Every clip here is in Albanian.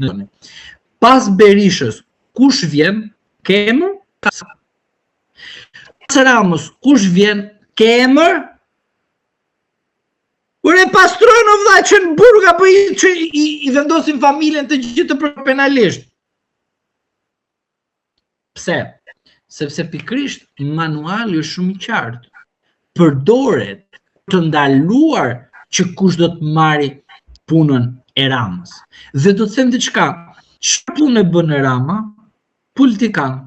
në Pas Berishës, kush vjen? Ke emër? Pas Ramës, kush vjen? Ke emër? Kur e pastrojnë o vlla që në burg apo i, që i, i vendosin familjen të gjithë të për penalisht. Pse? Sepse pikërisht manuali është shumë i qartë. Përdoret të ndaluar që kush do të marri punën e Ramës. Dhe do të them diçka, çfarë punë bën Rama? Politikan.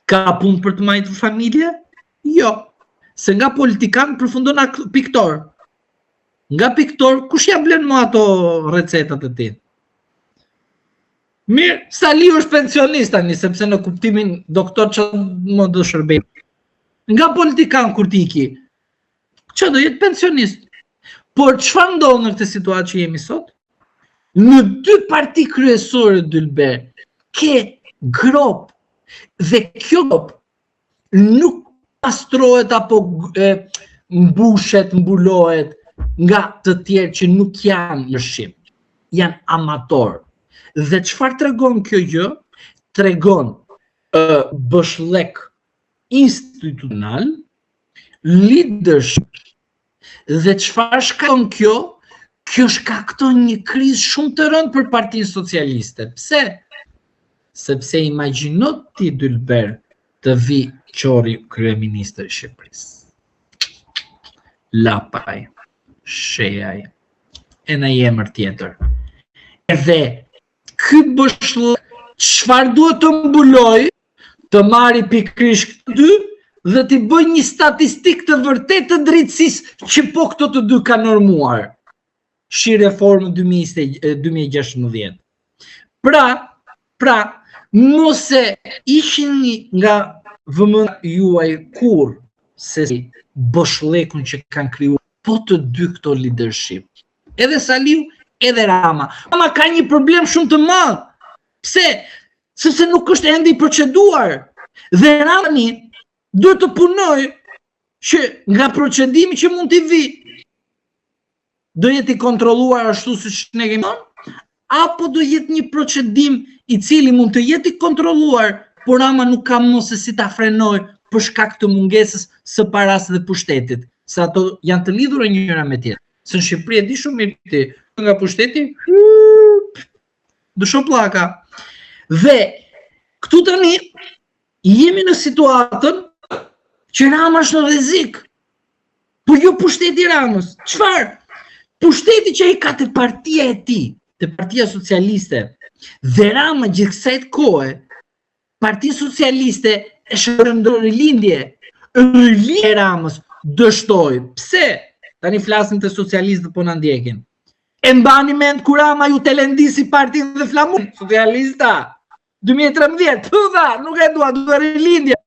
Ka punë për të mbajtur familje? Jo. Se nga politikan përfundon piktor. Nga piktor, kush ja blen më ato recetat e tij? Mirë, Saliu është pensionist tani, sepse në kuptimin doktor që më do shërbej. Nga politikan kur t'iki, që do jetë pensionist. Por çfarë ndodh në këtë situatë që jemi sot? Në dy parti kryesore Dylber, ke gropë dhe kjo gropë nuk pastrohet apo e, mbushet, mbulohet nga të tjerë që nuk janë në shqip, janë amatorë. Dhe çfarë tregon kjo gjë? Tregon boshllëk institucional, leadership dhe çfarë shkakton kjo? Kjo shkakton një krizë shumë të rëndë për Partinë Socialiste. Pse? Sepse imagjino ti Dylber të vi Qorri kryeministër i Shqipërisë. Lapaj, Shehaj, e në emër tjetër. Edhe ky boshllëk çfarë duhet të mbuloj të marri pikërisht këto dy dhe t'i bëj një statistikë të vërtetë të drejtësisë që po këto të dy kanë normuar. Shi reformën 2016. Pra, pra, mos e hiqni nga vëmendja juaj kurrë se si boshllëkun që kanë krijuar po të dy këto leadership. Edhe Saliu, edhe Rama. Rama ka një problem shumë të madh. Pse? Sepse nuk është ende i proceduar. Dhe Rama duhet të punojë që nga procedimi që mund t'i vi do jetë i kontrolluar ashtu siç ne kemi thënë, apo do jetë një procedim i cili mund të jetë i kontrolluar, por Rama nuk ka më se si ta frenojë për shkak të mungesës së parasë dhe pushtetit, se ato janë të lidhura njëra me tjetrën. Se në Shqipëri e di shumë mirë ti, nga pushteti, ndryshon pllaka. Dhe këtu tani jemi në situatën që Rama është në rrezik. Po jo pushteti i Ramës. Çfarë? Pushteti që ai ka te partia e tij, te partia socialiste. Dhe Rama gjithë kësaj kohe Partia Socialiste e shndërroi në rilindje. Rilindja e Ramës dështoi. Pse? Tani flasim te socialistët po na ndjekin. E mbani mend kur Rama ju telendisi partinë dhe flamurin socialista. 2013, pë dha, nuk e dua, dua rilindje.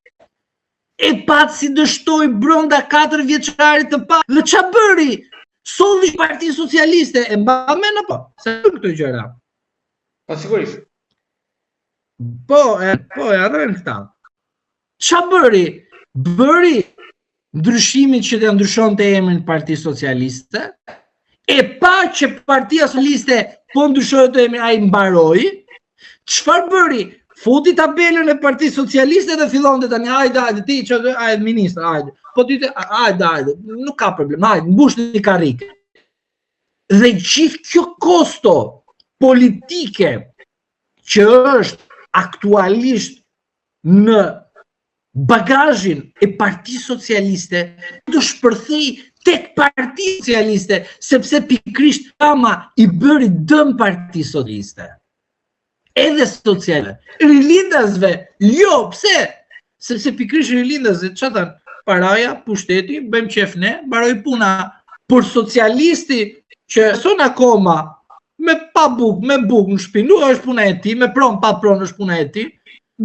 E patë si dështoi brenda 4 vjeçarit të parë. Dhe ça bëri? Solli Partinë Socialiste, e mban mend apo? Se këto gjëra. Po sigurisht. Po, e, po, e harrojnë këta. Ça bëri? Bëri ndryshimin që të ndryshonte emrin Partisë Socialiste, e pa që Partia Socialiste po ndryshonte emrin, ai mbaroi. Çfarë bëri? Futi tabelën e Partisë Socialiste dhe fillonte tani, hajde, hajde, ti, që, hajde, ministër, hajde, po ti, hajde, hajde, nuk ka problem, hajde, mbushni karrike. Dhe gjithë kjo kosto politike që është aktualisht në bagazhin e Partisë Socialiste do shpërthej tek Partia Socialiste, sepse pikërisht Rama i bëri dëm Partisë Socialiste. Edhe sociale. Rilindasve, jo, pse? Sepse pikërisht rilindasve, ça thanë? Paraja, pushteti, bëjmë qef ne, mbaroi puna. Por socialisti që son akoma me pa bukë, me bukë në shtëpi, nuk është puna e tij, me pronë pa pronë është puna e tij.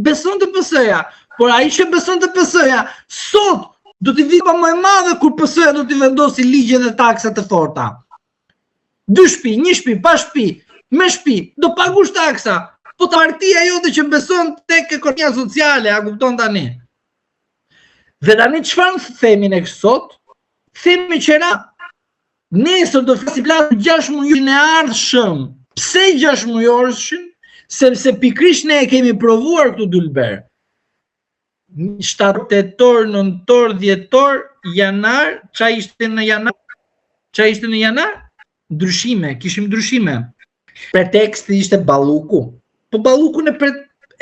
Beson te PS-ja, por ai që beson te PS-ja, sot do t'i vijë më e madhe kur PS-ja do t'i vendosi ligje dhe taksa të forta. Dy shtëpi, një shtëpi, pa shtëpi, me shtëpi, do pagush taksa. Po të partia jote që beson tek ekonomia sociale, a kupton tani? Dhe tani çfarë themi ne sot? Themi që na Nesër do flasi plas 6 mujin e ardhshëm. Pse gjashtëmujorshin? Sepse pikërisht ne e kemi provuar këtu Dylber. 7 tetor, nëntor, dhjetor, janar, ça ishte në janar? Ça ishte në janar? Ndryshime, kishim ndryshime. Preteksti ishte Balluku. Po Ballukun e pre,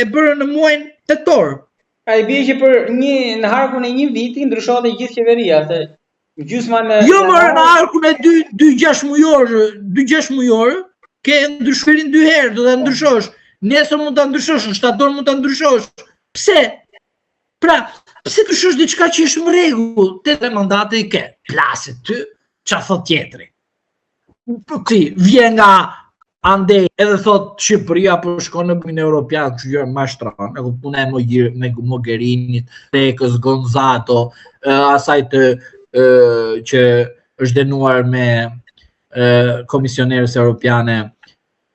e bërën në muajin tetor. A i bie që për një në harkun e një viti ndryshonte gjithë qeveria, se gjysma në Jo, më në harkun e dy dy gjashtëmujor, dy gjashtëmujor, ke ndryshuarin dy herë, do ta ndryshosh. Nesër mund ta ndryshosh, në shtator mund ta ndryshosh. Pse? Pra, pse të ndryshosh diçka që është në rregull? Te tre mandate i ke. Plasi ty, ça thot tjetri. Po ti vjen nga andej edhe thot Shqipëria po shkon në Bashkimin Evropian, kështu gjë mashtron, e puna e Mogir, me Mogherinit, Tekës, Gonzato, asaj të e, që është dënuar me e, komisionerës europiane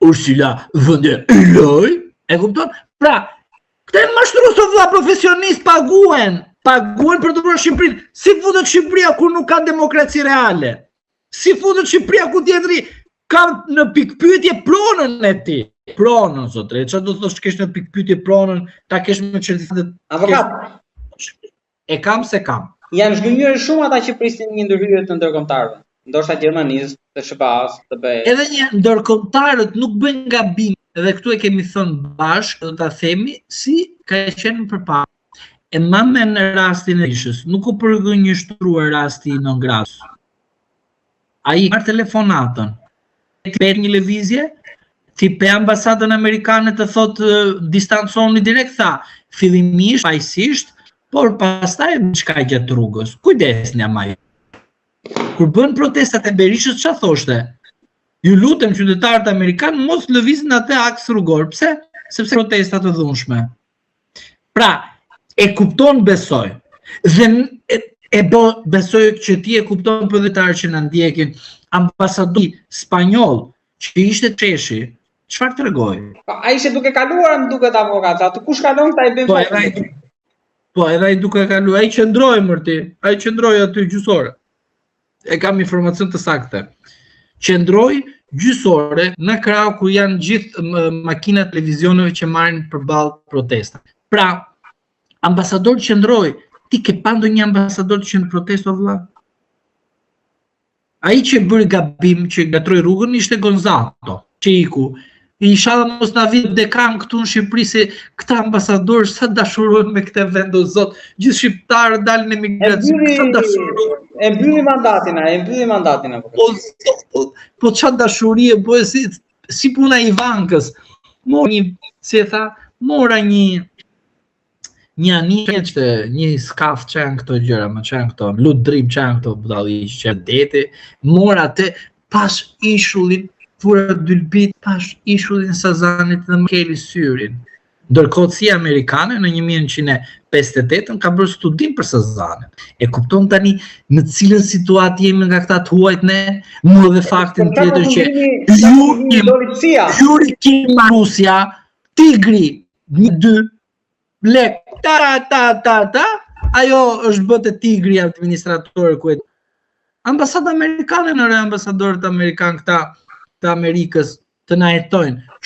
Ursula von der Leyen, e kupton? Pra, këta janë mashtrues të vlla profesionist paguen, paguen për të bërë Shqipërinë. Si futet Shqipëria kur nuk ka demokraci reale? Si futet Shqipëria ku tjetri ka në pikpyetje pronën e tij? Pronën, zotëri, çfarë do të thosh kesh në pikpyetje pronën, ta kesh me certifikatë. Avokat. E kam se kam. Janë zhgënjyer shumë ata që prisnin një ndërhyrje të ndërkombëtarëve, ndoshta Gjermanisë, të SHBA-s, të BE. Edhe një ndërkombëtarët nuk bëjnë gabim, edhe këtu e kemi thënë bashkë, do ta themi si ka qenë përpara. E ma me në rastin e Berishës, nuk u përgënjeshtrua rasti i non gratës. Ai marr telefonatën, ti pe një lëvizje, ti pe ambasadën amerikane të thotë distanconi direkt, tha, fillimisht, paqësisht, por pastaj çka gjatë rrugës. Kujdes nga maj. Kur bën protestat e Berishës, ç'a thoshte? Ju lutem qytetarët amerikan mos lëvizin atë aks rrugor. Pse? Sepse protesta të dhunshme. Pra, e kupton besoj. Dhe e, e bo, besoj që ti e kupton për qytetarët që na ndjekin, ambasadori spanjoll që ishte sheshi, çfarë tregoi? Po, ai ishte duke kaluar, më duket avokat, aty kush kalon këta i bëjnë po, edhe ai, po, edhe ai duke kaluar, ai qëndroi mërti, ai qëndroi aty gjysore. E kam informacion të saktë. Qëndroi gjysore në krah ku janë gjithë makinat televizioneve që marrin përballë protesta. Pra, ambasador qëndroi, ti ke pa ndonjë ambasador që në protestë o vëlla? Ai që bëri gabim që ngatroi rrugën ishte Gonzato, që iku. Inshallah mos na vijë dekan këtu në Shqipëri se këta ambasadorë sa dashurohen me këtë vend o zot. Gjithë shqiptarët dalin në emigracion, sa dashurohen. E mbylli mandatin, e mbylli mandatin apo. Po po, po ça dashurie po si si puna e Ivankës. Mora një, si e tha, mora një një anije që një skaf që janë këto gjëra, më që janë këto, ludrim që janë këto budalliq që deti, mora atë pas ishullin, fura dylbit, pas ishullin Sazanit dhe më keli syrin. Ndërkohë CIA amerikane në 1958 ka bërë studim për Sazanin. E kupton tani në cilën situatë jemi nga këta të huajt ne, mu edhe faktin tjetër që ju ju Rusia, Tigri, një dy, lek, ta, ta, ta, ta, ajo është bë te Tigri administratore ku e ambasada amerikane në re ambasadorët amerikan këta të Amerikës të na hetojnë.